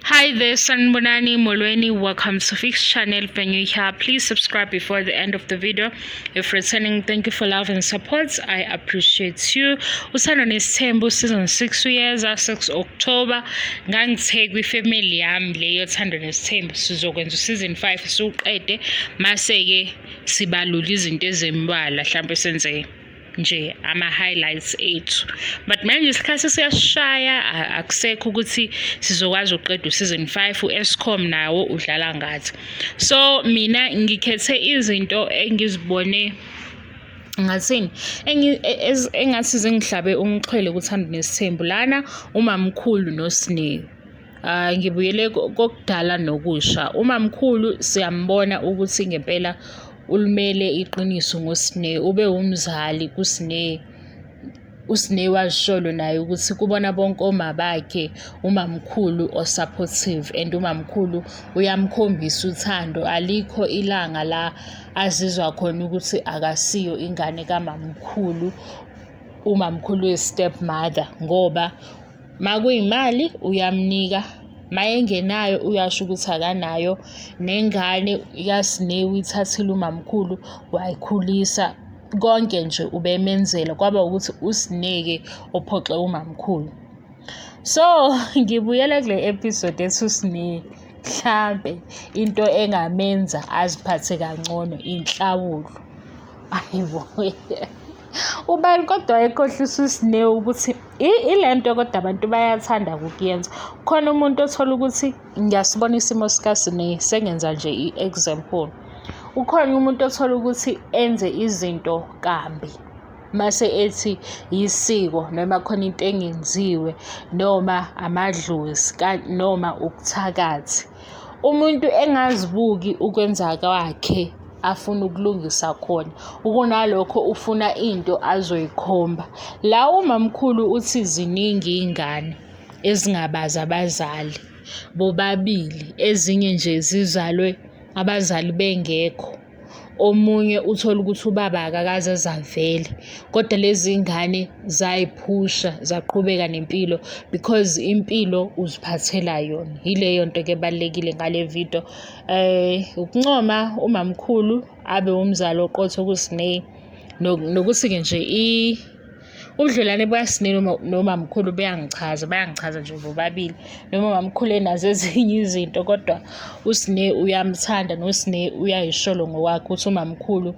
Hi there, Sanibonani Molweni. Welcome to Fix Channel. If you're new here, please subscribe before the end of the video. If returning, thank you for love and support. I appreciate you. Uthando Nesithembu season 6 uyeza 6 October. Ngangithe kwi-family yami leyo Thando Nesithembu sizokwenza season 5 siwuqede, mase-ke sibalula izinto ezimbalwa, mhlawumbe senze nje ama-highlights ethu, but manje isikhathi siyasishaya, akusekho ukuthi sizokwazi ukuqeda u-season 5. U-Eskom nawo udlala ngathi, so mina ngikhethe izinto engizibone ngathini engathi zingihlabe umxhwele kuThando Nesithembu lana, umamkhulu noSne. Ngibuyele kokudala nokusha. Umamkhulu siyambona ukuthi ngempela ulimele iqiniso ngoSne, ube umzali kuSne. USne wazisholo naye ukuthi kubona bonke oma bakhe, umamkhulu o-supportive, and umamkhulu uyamkhombisa uthando. Alikho ilanga la azizwa khona ukuthi akasiyo ingane kamamkhulu, umamkhulu we-step mother, ngoba makuyimali uyamnika, mayengenayo uyasho ukuthi akanayo. Nengane yaSne uyithathile umamkhulu, wayikhulisa. Konke nje ubemenzela, kwaba ukuthi uSne-ke ophoxe umamkhulu. So ngibuyela kule episode ethi uSne mhlambe into engamenza aziphathe kangcono inhlawulo. Ayibo, ubani kodwa wayekhohlisa uSne ukuthi ilento? Kodwa abantu bayathanda ukuyenza. Khona umuntu othola ukuthi, ngiyasibona isimo sikaSne, sengenza nje i-example, ukhona umuntu othola ukuthi enze izinto kambi, mase ethi isiko, noma khona into engenziwe, noma amadlozi, noma ukuthakathi. Umuntu engazibuki ukwenza kwakhe, afuna ukulungisa khona, ukunalokho ufuna into azoyikhomba. La umamkhulu uthi ziningi iy'ngane ezingabazi abazali bobabili, ezinye nje zizalwe abazali bengekho. Omunye uthole ukuthi ubaba akakaze aze avele, kodwa lezi ngane zayiphusha, zaqhubeka nempilo, because impilo uziphathela yona. Yileyo nto-ke ebalulekile ngale video. Ukuncoma umamkhulu abe umzali oqotho kuSne, nokuthi-ke nje ubudlelwane bukaSne nomamkhulu buyangichaza, bayangichaza nje bobabili. Noma umamkhulu enazo ezinye izinto, kodwa uSne uyamthanda, noSne uyayisholo ngokwakhe ukuthi umamkhulu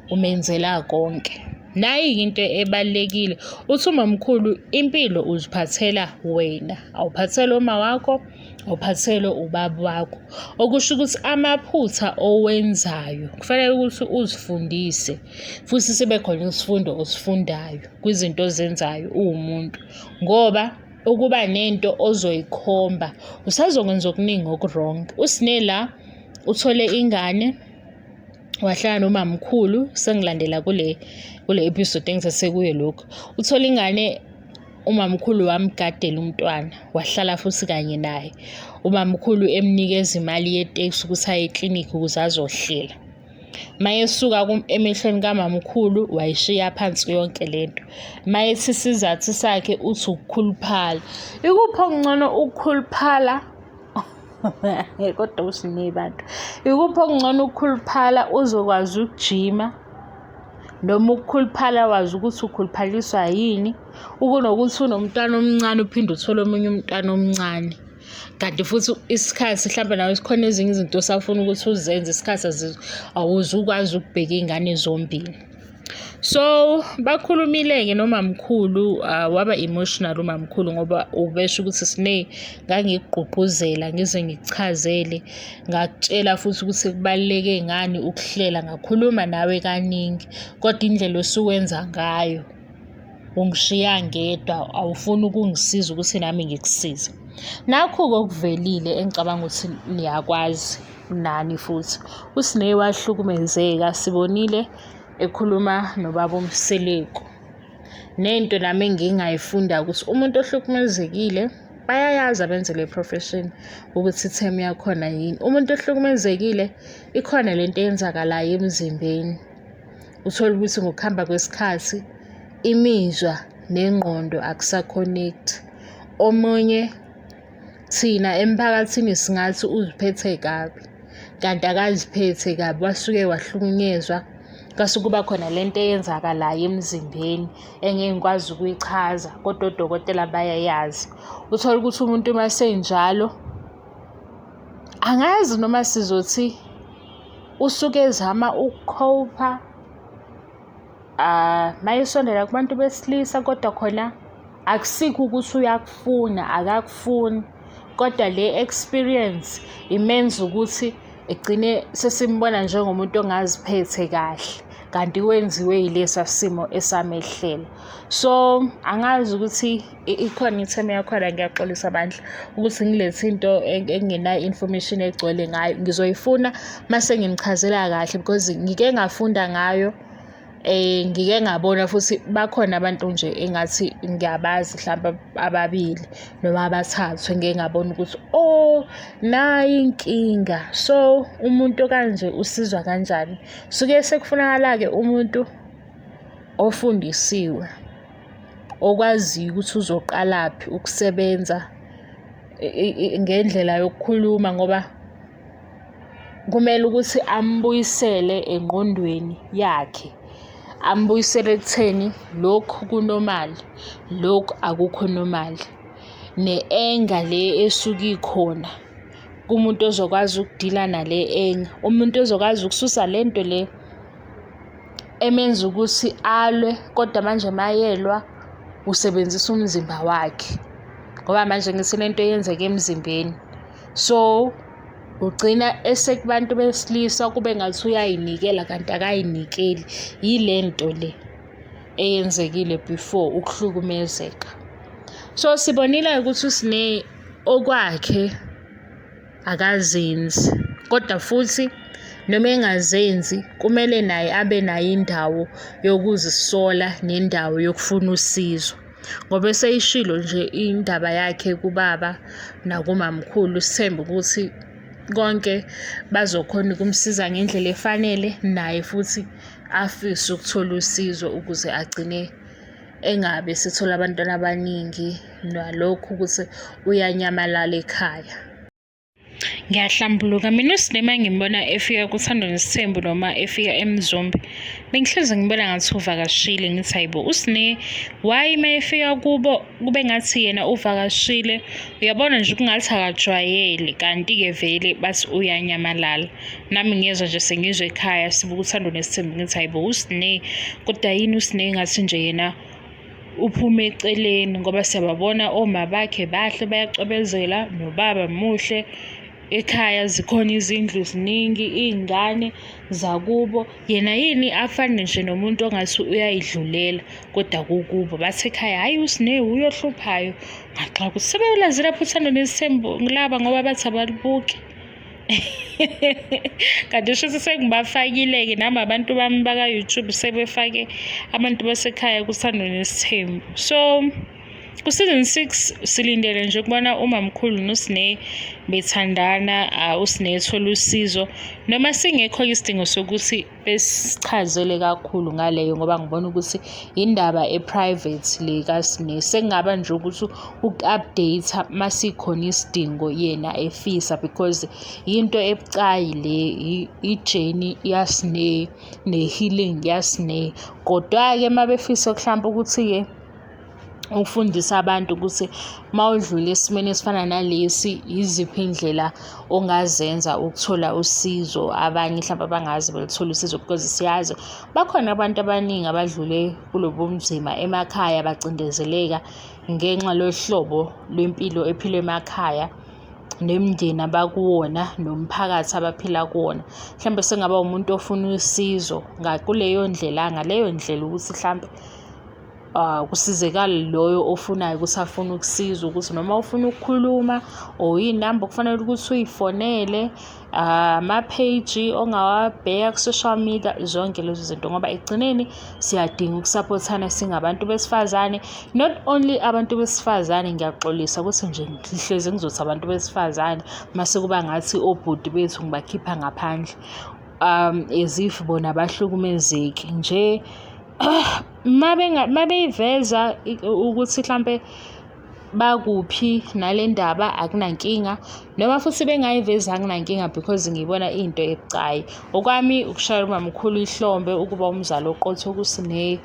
umenzela konke. Nayi-ke into ebalulekile, uthi umamkhulu impilo uziphathela wena, awuphatheli uma wakho, awuphatheli ubaba wakho. Okusho ukuthi amaphutha owenzayo kufanele ukuthi uzifundise, futhi sibe khona isifundo osifundayo kwizinto ozenzayo uwumuntu, ngoba ukuba nento ozoyikhomba usazokwenza okuningi oku-wrong. USne la uthole ingane, wahlala nomamkhulu. Sengilandela kule episode engithathe kuyo lokhu. Uthole ingane, umamkhulu wamgadela umntwana, wahlala futhi kanye naye. Umamkhulu emnikeza imali yeteksi ukuthi aye eklinikhi ukuze azohlela. Mayesuka emehlweni kamamkhulu, wayishiya phansi yonke lento. Mayethi isizathu sakhe, uthi ukukhuluphala. Ikuphi okungcono, ukukhuluphala? Kodwa uSne bantu, ikuphi okungcono, ukukhuluphala uzokwazi ukujima, noma ukukhuluphala wazi ukuthi ukhuluphaliswa yini, ukunokuthi unomntwana omncane uphinde uthole omunye umntwana omncane, kanti futhi isikhathi mhlawumbe nawe sikhona ezinye izinto osafuna ukuthi uzenze, isikhathi awuzukwazi ukubheka iy'ngane zombili? So bakhulumile-ke nomamkhulu, waba emotional umamkhulu, ngoba ubesho ukuthi, "Sne, ngangikugqugquzela, ngize ngikuchazele, ngakutshela futhi ukuthi kubaluleke ngani ukuhlela, ngakhuluma nawe kaningi, kodwa indlela osuwenza ngayo, ungishiya ngedwa, awufuni ukungisiza ukuthi nami ngikusize." Nakhu-ke okuvelile engicabanga ukuthi niyakwazi nani futhi. USne wahlukumezeka, sibonile ekhuluma nobaba uMseleku. Nento nami engingayifunda ukuthi umuntu ohlukumezekile, bayayazi abenze le profession ukuthi i-term yakhona yini. Umuntu ohlukumezekile, ikhona lento eyenzakalayo emzimbeni. Uthole ukuthi ngokuhamba kwesikhathi imizwa nengqondo akusa-connect. Omunye Thina emphakathini singathi uziphethe kabi, kanti akaziphethe kabi, wasuke wahlukunyezwa. Kwase kuba khona lento eyenzakalayo emzimbeni engeke ngikwazi ukuyichaza, kodwa odokotela bayayazi. Uthole ukuthi umuntu uma esenjalo, angazi noma sizothi usuke ezama ukukhowupha mayesondela kubantu besilisa, kodwa khona akusikho ukuthi uyakufuna, akakufuni, kodwa le experience imenza ukuthi egcine sesimbona njengomuntu ongaziphethe kahle, kanti wenziwe yilesa simo esamehlela. So angazi ukuthi ikhona ithemu yakhona, ngiyaxolisa bandla ukuthi ngilethe into engenayo information egcwele ngayo. Ngizoyifuna mase nginichazela kahle because ngike ngafunda ngayo, ngike ngabona futhi bakhona abantu nje engathi ngiyabazi hlampe ababili noma abathathu engike ngabona ukuthi oh, nayi inkinga. So umuntu okanje usizwa kanjani? Suke sekufunakala-ke umuntu ofundisiwe, okwaziyo ukuthi uzoqalaphi ukusebenza ngendlela yokukhuluma, ngoba kumele ukuthi ambuyisele engqondweni yakhe, ambuyisele ekutheni lokhu ku-normal, lokhu akukho normal. Ne-anger le esuke ikhona kumuntu ozokwazi ukudila nale anger, umuntu ozokwazi ukususa le nto le emenza ukuthi alwe, kodwa manje mayelwa usebenzisa umzimba wakhe, ngoba manje ngithi lento yenzeka emzimbeni. So ugcina esekubantu besilisa kube ngathi uyayinikela kanti akayinikeli. Yile nto le eyenzekile before ukuhlukumezeka. So sibonile ukuthi uSne okwakhe akazenzi, kodwa futhi noma engazenzi kumele naye abe nayo indawo yokuzisola nendawo yokufuna usizo. Ngoba eseyishilo nje indaba yakhe kubaba nakumamkhulu, sithembe ukuthi konke bazokhona ukumsiza ngendlela efanele, naye futhi afise ukuthola usizo ukuze agcine engabe esethola abantwana abaningi, nalokhu ukuthi uyanyamalala ekhaya. Ngiyahlambuluka mina uSne uma ngimbona efika kuThando Nesithembu noma efika eMzumbe, bengihlezi ngibona ngathi uvakashile, ngithi hayibo uSne why uma efika kubo kube ngathi yena uvakashile, uyabona nje kungathi akajwayele, kanti-ke vele bathi uyanyamalala. Nami ngiyezwa nje sengizwe ekhaya sibuka uThando Nesithembu ngithi hayibo uSne, kodwa yini uSne ngathi nje yena uphume eceleni, ngoba siyababona oma bakhe bahle bayacwebezela, nobaba muhle, ekhaya zikhona izindlu ziningi, iy'ngane zakubo. Yena yini afane nje nomuntu ongathi uyayidlulela kodwa kukubo. Bathi ekhaya hhayi uSne wuye ohluphayo. Ngaxaka ukuthi sebeyolazi lapho uThando Nesithembu laba ngoba bathi abalibuki. Kanti shuthi sengibafakile-ke nami abantu bami baka-YouTube, sebefake abantu basekhaya kuThando Nesithembu. So ku-season 6 silindele nje ukubona umamkhulu noSne bethandana, uSne ethola usizo, noma singekho isidingo sokuthi besichazele kakhulu ngaleyo, ngoba ngibona ukuthi indaba e-private le kaSne. Sekungaba nje ukuthi uku-update masikhona isidingo yena efisa, because yinto ebucayi le, i-journey yaSne ne-healing yaSne. Kodwa-ke uma befisa mhlampe ukuthi-ke ukufundisa abantu ukuthi uma udlula esimeni esifana nalesi, yiziphi iy'ndlela ongazenza ukuthola usizo, abanye mhlawumpe abangazi beluthola usizo, because siyazi bakhona abantu abaningi abadlule kulobu bunzima emakhaya, bacindezeleka ngenxa lohlobo lwempilo ephilwa emakhaya nemindeni abakuwona nomphakathi abaphila kuwona. Mhlawumbe sengaba umuntu ofuna usizo ngakuleyo ndlela, ngaleyo ndlela ukuthi hlampe kusizekale loyo ofunayo ukuthi afune ukusizwa, ukuthi noma ufuna ukukhuluma or iy'namba okufanele ukuthi uy'fonele, ama-page ongawabheka ku-social media, zonke lezo zinto. Ngoba ekugcineni siyadinga ukusaphothana singabantu besifazane, not only abantu besifazane, ngiyaxolisa ukuthi nje ngihlezi ngizothi abantu besifazane mase kuba ngathi obhuti bethu ngibakhipha ngaphandle, as if bona abahlukumezeki nje. Mabeyiveza ukuthi hlampe Bakuphi nale ndaba akunankinga, noma futhi bengayivezi akunankinga because ngiyibona into ebucayi. Okwami ukushayela umamkhulu ihlombe ukuba umzali oqotho kuSne,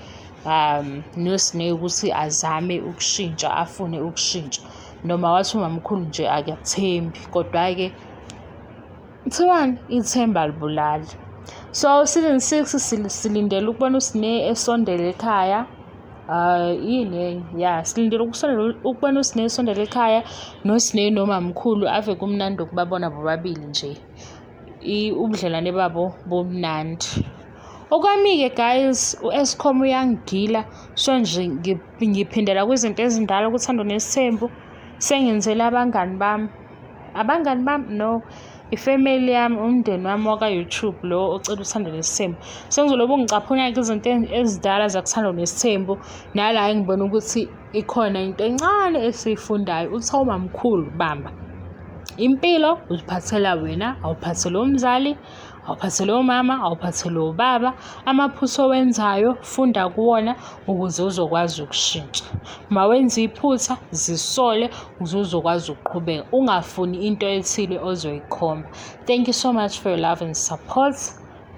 noSne ukuthi azame ukushintsha, afune ukushintsha. Noma wathi umamkhulu nje akakuthembi, kodwa-ke kuthiwani, ithemba alibulali. So season 6 silindele ukubona uSne esondela ekhaya. Yini enye? Ya, silindele ukusondela ukubona uSne esondela ekhaya noSne nomamkhulu, ave kumnandi ukubabona bobabili nje. Ubudlelwane babo bumnandi. Okwami-ke guys, u-Eskom uyangigila, so nje ngiphindela kwizinto ezindala kuThando Nesithembu. Sengenzela abangani bami, abangani bami no, ifamily yami, umndeni wami waka-YouTube lo ocela uThando Nesithembu. Sengizolobu ngicaphuna-ke izinto ezindala zakuThando Nesithembu, nala engibona ukuthi ikhona into encane esiyifundayo. Uthi umamkhulu bamba, impilo uziphathela wena, awuphatheli umzali, awuphatheli umama, awuphatheli ubaba. Amaphutha owenzayo funda kuwona ukuze uzokwazi ukushintsha. Mawenza iphutha zisole ukuze uzokwazi ukuqhubeka, ungafuni into ethile ozoyikhomba. Thank you so much for your love and support.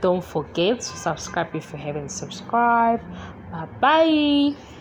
Don't forget to subscribe if you haven't subscribed. Bye bye.